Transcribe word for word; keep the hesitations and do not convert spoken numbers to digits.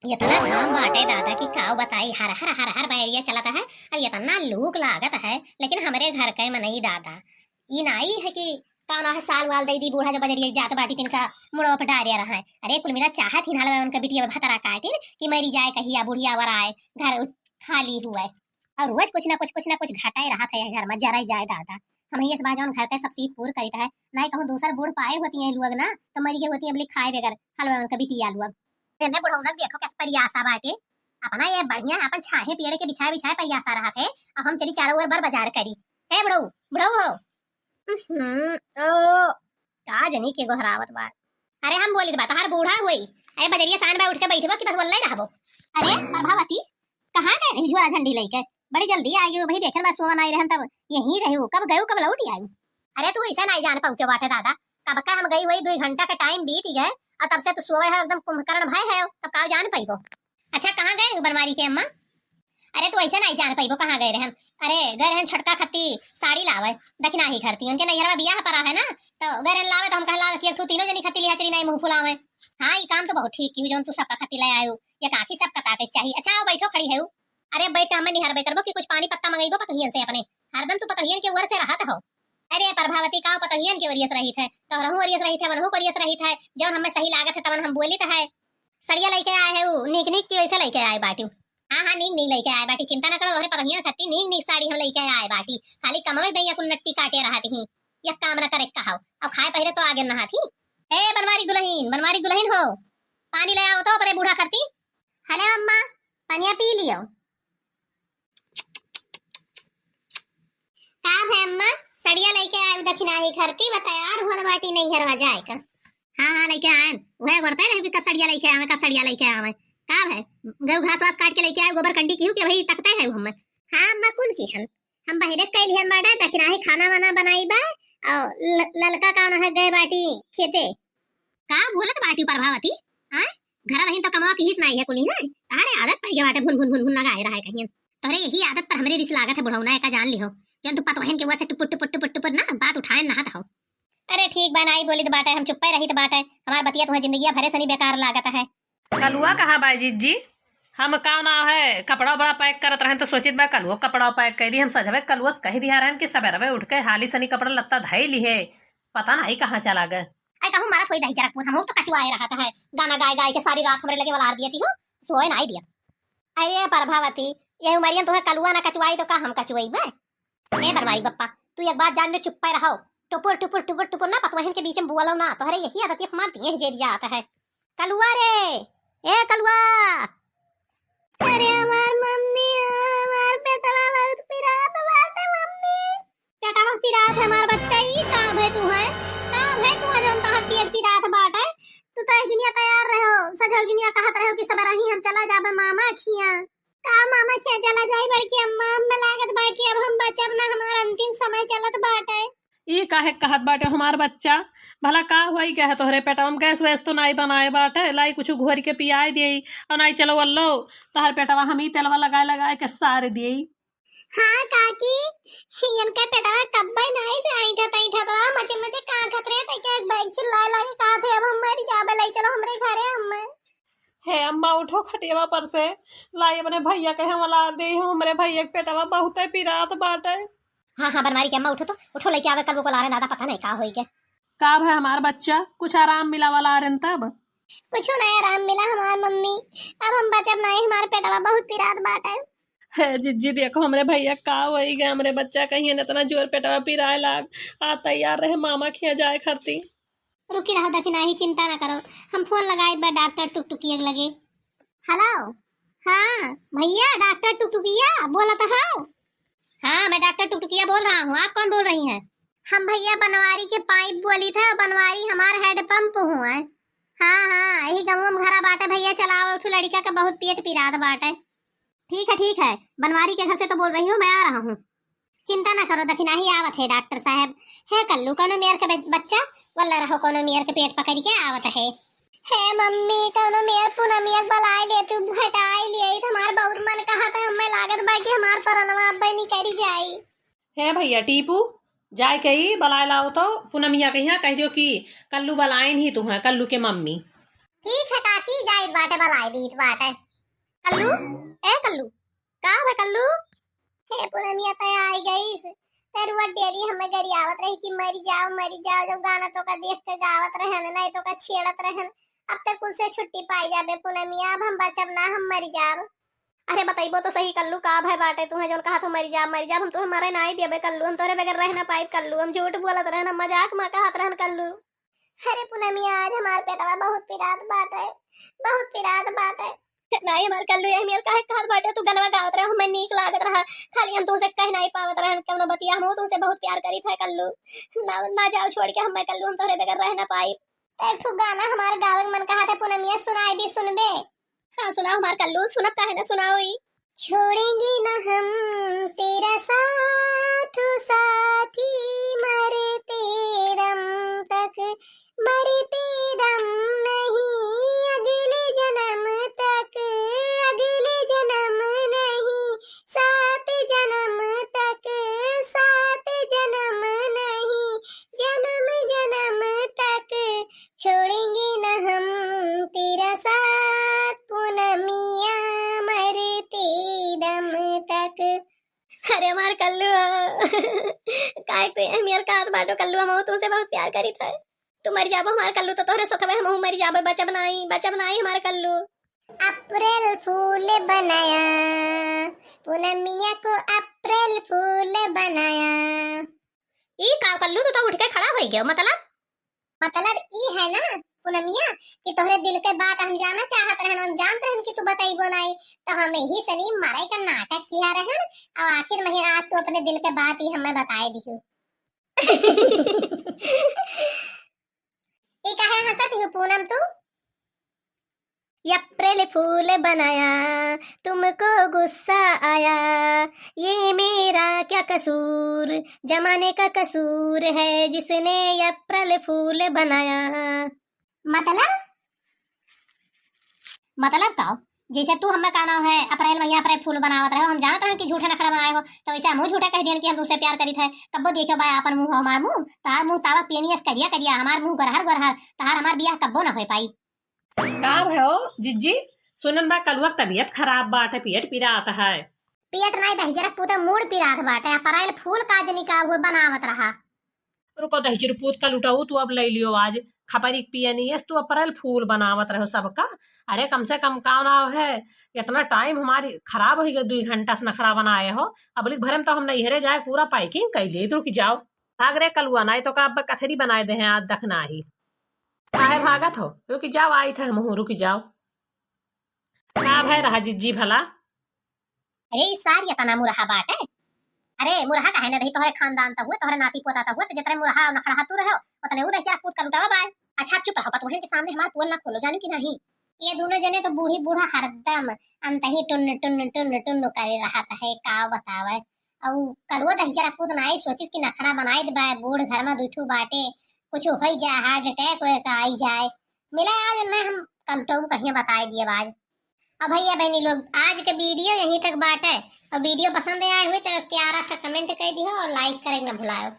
इतना घाम बाटे दादा कि काव बताई, हर हर हर हर बैरिया चलत है, और इतना लूक लागत है, लेकिन हमरे घर के मनई दादा, ई नाई है कि कौनो है साल वाल दे दी बूढ़ा जो बजरिया जात बाटी तिनका मुड़वा पे डारिया रहा है। अरे कुल मिला चाहत ही ना हलवा उनका बिटिया भतरा काटिन कि मरी जाए कहिया बुढ़िया वर आए, घर उ-, खाली हुए। और रोज कुछ ना कुछ, कुछ ना कुछ घटाए रहत है घर में, जराई जाए दादा। हम ये सब जौन घर के सब चीज पूर करित है, नाई कहूँ दूसर बूढ़ पाए होती हैं लोग ना, तो मरी गई होती हैं, बोली खाए बगैर हलवा उनका बिटिया लोग। तेने बुढ़ौना देखो कस परियासा बाटे, अपना ये बढ़िया अपन छाहे पेड़ के बिछाए बिछाए परियासा रहत है, अब हम चली चारों ओर बर बाजार करी। ए बुढ़ऊ, बुढ़ऊ हो। उहुं, ओ, का जनी के गोहरावत बा। अरे हम बोलित बा, तोहार बूढ़ा होई। अरे बजरिया सान बा उठ के बैठबो कि बस वल्ले रहबो। अरे प्रभावती, कहाँ गए रही झोरा झंडी लेके? बड़ी जल्दी आ गई हो भाई, देखे बा सोवन आई रहन तब यहीं रहे हो, कब गए हो, कब लौट आई? अरे तू ऐसा नहीं जान पाऊ के बाटे दादा, कब का हम गई हुई, दो घंटा का टाइम बीत गए और तब से तू सोवे है, एकदम कुंभकर्ण भय है, तब का जान पाइबो? अच्छा कहाँ गए रहे हो बनवारी के अम्मा? अरे तू ऐसे नहीं जान पाइबो कहाँ गए रहन। अरे गए रहन छोटका खत्ती साड़ी लावे, दखिनाही खरती, उनके नैहरवा बियाह परा है ना, तो गए रहन लावे, तो हम कह लावे कि एक ठो तीनों जनी खत्ती लिहा चली नहीं मुँह फुलावे। हाँ, ई काम तो बहुत ठीक की, जौन तू सबका खत्ती ले आयो, ये काकी सबका ताके के चाहिए। अच्छा आओ बैठो, खड़ी है उ। अरे बैठ के हमें निहारबे करबो कि कुछ पानी पत्ता मंगइबो पतोहियन से अपने, हरदम तू पतोहियन के ओर से रहत हो। अरे प्रभावती, का पतोहियन के ओरियस रहित है, तोहरहू ओरियस रहित है, वनहू के ओरियस रहित है, जौन हमें सही लागत है तवन हम बोलित है। सड़िया लेके आए है उ, नीक नीक की वैसे लेके आए बाटी। हाँ हाँ, नीक नीक लेके आए बाटी, चिंता न करो, तोहरे पतोहियन खत्ती नीक नीक साड़ी हम लेके आए बाटी। खाली कमवे दैया कुल नट्टी काटे रहत ही, यह काम न करे कहाओ। अब खाए पहिरे तो आगे नहात ही। ए बनवारी दुलहिन, बनवारी दुलहिन हो, पानी ले आओ तो अपने बूढ़ा खत्ती। हेलो अम्मा, पनिया पी लियो। का भे अम्मा, सड़िया लेके आए दखिनाही खरती, बा तैयार हुआ बाटी नैहरवा जाए का? हाँ हाँ, लेके आए। वह गोड़ते रहे कि कब सड़िया लेके आवे, कब सड़िया लेके आवे। का भे, गऊ घास वास काट के लेके आए, गोबर कंडी की हूँ कि भाई तकते है हमें। हाँ अम्मा, कुल की हम, हम बहिरे कैली हम बाटे दखिनाही खाना वाना बनाई बा, और ल-, ललका का ना है गए बाटी खेते। का बोलत बाटी प्रभावती? आय, घर रहिन तो कमावा किहिस नाई है कुनी है। तहरे आदत पड़ गया बाटे भुन भुन भुन भुन लगाए रहा है कहियन। तोहरे यही आदत पर हमरे रिस लागत है बुढ़ौना, एका जान लिहो। जौन तू पतोहन के ओर से टुपुर टुपुर टुपुर टुपुर ना बात उठाए नहात हो। अरे ठीक बा, नाई बोलित बाटे, हम चुप्पे रहित बाटे। हमार बतिया तुम्हें जिंदगिया भरे सनी बेकार लागत है। कलुआ कहाँ बा जिज्जी? हम का नाव है, कपड़ा उपड़ा पैक करत रहन तो सोचित बा कलुआ कपड़ा पैक कर दी। हम सजवे कलुआ से कह दिया रहन कि सबेरवे उठ के हाली सनी कपड़ा लत्ता धई लिहे, पता नहीं कहाँ चला गए। आई कहूँ मारा थोड़ी दही जरा पूत, हम तो कचुआए रहत है, गाना गाए गाए के सारी रात हमरे लगे वलार दियती हो, सोए नाई दियत। अरे प्रभावती, ये उमरिया में तुम्हें कलुआ ना कचुआई तो का हम कचुआई बे? ए बनवारी बप्पा, तू एक बात जान ले, चुप्पे रहो। टुपुर टुपुर टुपुर टुपुर ना पतवहिन के बीच में बोलो ना, तोहरे यही आदत ये मार दिए जेरिया आता है। कलुआ रे, ए कलुआ। अरे हमार मम्मी, हमार पेटवा बहुत पिरात बाटे मम्मी। पेटवा पिरात है हमार बच्चा, ई का भे तू है? का भे तू है जौन तोहर पेट पिरात बाटे? तू तो एक दुनिया तैयार रहो, सजो दुनिया कहत रहो कि सबेरही हम चला जाबे मामा खिया। का मामा खिया चला जाई बड़की अम्मा? हमें लागत बा कि अब हम बचब ना, हमार अंतिम समय चलत बाटे। ई काहे कहत बाटे हमार बच्चा? भला का होई गया है तोहरे पेटवा में? गैस वैस तो नाई बनाए बाटे, लाई कुछ घोर के पियाए देई, और नाई चलो अल्लो, तोहर पेटवा हम ई तेलवा लगाए लगाए के सार देई। हाँ काकी, इनके पेटवा कब्बे नाई से ऐंठत ऐंठत रहा, मचे मचे कांखत रहे, तो क्या एक बैग चिल्लाए लागे, कहा थे अब हम मर जाबे, लाई चलो हमरे घरे हमें। हे अम्मा, उठो खटियावा पर से, लाई अपने भैया के हम लार दे, हमरे भैया के पेटवा बहुते पिरात बाटे। हाँ हाँ बनवारी के अम्मा, उठो तो, उठो, लेके आवे कलुआ को लारे, दादा पता नहीं का होई के। का भे हमार बच्चा, कुछ आराम मिला वाला आरन तब? कुछ नहीं आराम मिला हमार मम्मी, अब हम बचब नहीं, हमार पेटवा बहुत पिरात बाटे। हे जिज्जी, देखो हमरे भैया का होई गए, हमरे बच्चा कहियन इतना जोर पेटवा पिराए लाग, आ तैयार रहे मामा खिया जाए खरती। रुकी रहो दखिनाही, चिंता ना करो, हम फोन लगाए बा डॉक्टर टुकटुकिया के लगे। हेलो, हाँ भैया, डॉक्टर टुकटुकिया बोलत हो? हाँ, मैं डॉक्टर टुकटुकिया बोल रहा हूँ, आप कौन बोल रही हैं? हम भैया बनवारी के पाइप बोली थे, बनवारी हमार हेड पंप हुआ है। हाँ हाँ, यही गाँव में घरा बाटे भैया, चलाओ, एक ठो लड़का के बहुत पेट पिरात बाटे। ठीक है ठीक है, बनवारी के घर से तो बोल रही हूँ, मैं आ रहा हूँ। चिंता ना करो दखिनाही, आवत है डॉक्टर साहब। हे कल्लू, कौनो मेयर के बच-, बच्चा, वल्ला रहो, कौनो मेयर के पेट पकड़ के आवत है। हे मम्मी, कौनो मेयर पूनमिया के बलाई ले, तू हटाई ले, तो हमार बहुत मन कहा था, हमें लागत बा कि हमार परनवा अब निकल जाई। हे भैया टीपू, जाए के ही बलाए लाओ तो पूनमिया के यहाँ कह दियो कि कल्लू बलाइन ही तू है, कल्लू के मम्मी। ठीक है काकी, जाइत बाटे, बलाई दीत बाटे। कल्लू, ए कल्लू, का बे कल्लू? हे पूनमिया, तै आई गईस। तै रुआ डेरी हमें गरियावत रही कि मरी जाओ, मरी जाओ, जब गाना तोका देख के गावत रहन, नहीं तोका छेड़त रहन। अब तै कुल से छुट्टी पाई जाबे पूनमिया, अब हम बचब ना, हम मरी जाब। अरे बतइबो तो सही कल्लू, का भय बाटे तुहें जौन कहत हो मरी जाब, मरी जाब, हम तुहें मरे नाई देबे कल्लू, हम तोहरे बगैर रह ना पाइब कल्लू, हम झूठ बोलत रहन, हम मजाक मा कहत रहन कल्लू। अरे पूनमिया, आज हमार पेटवा बहुत पिरात बाटे, बहुत पिरात बाटे। नाई हमार कल्लू, यही मेर काहे कहत बाटे, तू गनवा गावत रहे, हमें नीक लागत रहा, खाली हम तुमसे कह नाई पावत रहन कौनो बतिया, हम तुमसे बहुत प्यार करीत है कल्लू, ना, ना जाओ छोड़ के हमें कल्लू, हम तोहरे बगैर रह ना पाई। तो एक ठो गाना हमार गावे के मन कहत है पूनमिया, सुनाई दी, सुनबे? हाँ सुनाओ हमार कल्लू, सुनब काहे ना, सुनाओ ई। छोड़ेंगे न हम तेरा साथ, साथी मरते दम तक, मरते दम नहीं, अगले जन्म तक, अगले जन्म नहीं, सात जन्म तक, सात जन्म नहीं, जन्म जन्म तक, छोड़ेंगे न हम तेरा साथ पूनमिया, मरते दम तक। अरे हमार कल्लू, काहे तू एहमियर कहत बाटो कल्लू, हम तुमसे बहुत प्यार करीत है। तू मर जाबो हमार कल्लू तो तोहरे सथवे हम मर जाबे, बचब नाई, बचब नाई हमार कल्लू। अप्रैल फूल बनाया, पूनमिया को अप्रैल फूल बनाया। ई का कल्लू, तू तो उठ के खड़ा हो गयो, मतलब? मतलब ई है ना पूनमिया कि तोहरे दिल के बात हम जाना चाहत रहन, हम जानत रहन कि तू बतइबो नाई, तो हम यही सनी मरे का नाटक किया रहन, और आखिर में ही आज तू अपने दिल के बात ही हमें बताए दिहू। ई काहे हंसत हो पूनम तू? अप्रैल फूल बनाया, तुमको गुस्सा आया, ये मेरा क्या कसूर, जमाने का कसूर है जिसने अप्रैल फूल बनाया। मतलब? मतलब का? जैसे तू हमें का नाम है अप्रैल महीना अप्रैल फूल बनावत रहे हो, हम जानत रहे कि झूठे नखड़ा बनाए हो, तो वैसे हमहू झूठे कह दियन कि हम तुमसे प्यार करीत है। कब्बो देखियो बा आपन मुंह, हमार मुंह, तहार मुंह तावा पेनियस करिया करिया, हमार मुंह गोरहर गोरहर, तहार हमार बियाह कब्बो ना हो पाई। का भयो जिज्जी? सुनन बा कलुआ के तबीयत खराब बाटे, पेट पिरात है। पेट नाई दहिजरा पूते मूड़ पिरात बाटे, अप्रैल फूल का जनी का हुए बनावत रहा। रुको दहिजर पूत का लुटाऊ, तू अब ले लियो आज। खपरी के पियनियस तू अप्रैल फूल बनावत रहो सबका। अरे कम से कम का नाव है, इतना टाइम हमारी खराब हो गया, दुई घंटा से नखड़ा बनाए हो। अबलिक भरे में तो हम नैहरे जाए पूरा पैकिंग कर लिए, रुक जाओ। भाग रे कलुआ, नाई तो का अब कथरी बनाए दे हैं आज दखना ही। काहे भागत हो? रुकि जाओ, आइत है हमहू, रुकि जाओ। का भय रहा जिज्जी भला? अरे ई सार इतना मुरहा बाटे। अरे मुरहा काहे न रही, तोहरे खानदान त हुए, तोहरे नाती पोता त हुए, त जितने मुरहा और नखड़ा तू रहो, उतने उ दहिजरा पूत का लुटावा बाय। अच्छा चुप रहो, पतोहन के सामने हमार पोल ना खोलो, जानी कि नहीं? ये दोनों जने तो बूढ़ी बूढ़ा हरदम अंतही टुन्न टुन्न टुन्न टुन्न करे रहत है, का बतावे। अउ कलुआ दहिजरा पूत नाई सोचिस कि नखड़ा बनाई दे बा, बूढ़ घर में दुठू बाटे, कुछ होई जाए, हार्ट अटैक होए का आई जाए। मिला आज उन्हें हम कलटऊ कहिया बताई दिए आज। अब भैया बहनी लोग, आज के वीडियो यहीं तक बाटे। और वीडियो पसंद आए हुए तो एक प्यारा सा कमेंट कर दियो और लाइक करे के ना भुलायो।